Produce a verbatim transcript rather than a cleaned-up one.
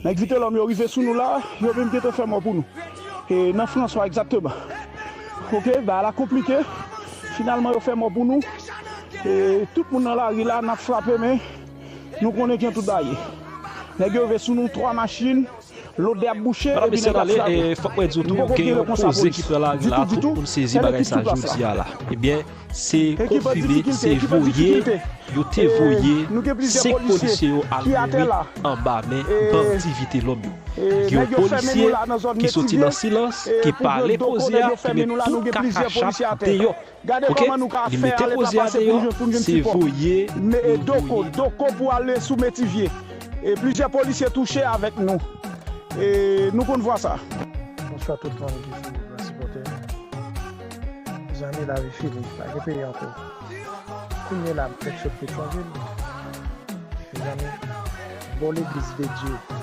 Nèg Vitelòm yo rive sou nou la, yo menm gentan fè mò pou nou. E nan Franswa egzakteman. Oke, bagay la konplike. Finalman, yo fè mò pou nou. E tout moun nan lari la, n ap frape, men nou konnen jan tout bagay ye. Nèg yo rive sou nou, twa machin, lòt de ap bouche, epi nèg yo ap frape. Fòk mwen di w tou, gen yon koze ki pran lari la, tout moun sezi bagay sa jodi a la. Ebyen, se konfime, se voye, yo te voye senk polisye yo al mouri anba men bandi Vitelòm yo. Gen yon polisye ki soti nan silans, ki pale koze a, ki met tout kaka chap deyò. Oke? Li mete koze a deyò, se voye yo voye. Doko pou ale sou Metivye. E plizyè polisye touche avèk nou. E nou konn vwa sa. Bonswa tout fanmi ki sou gran sipòte. Zanmi, lavi fini, pa gen peyi ankò. Kounye la, m fèk sot Petyonvil. Mezanmi, bò Legliz de Dye,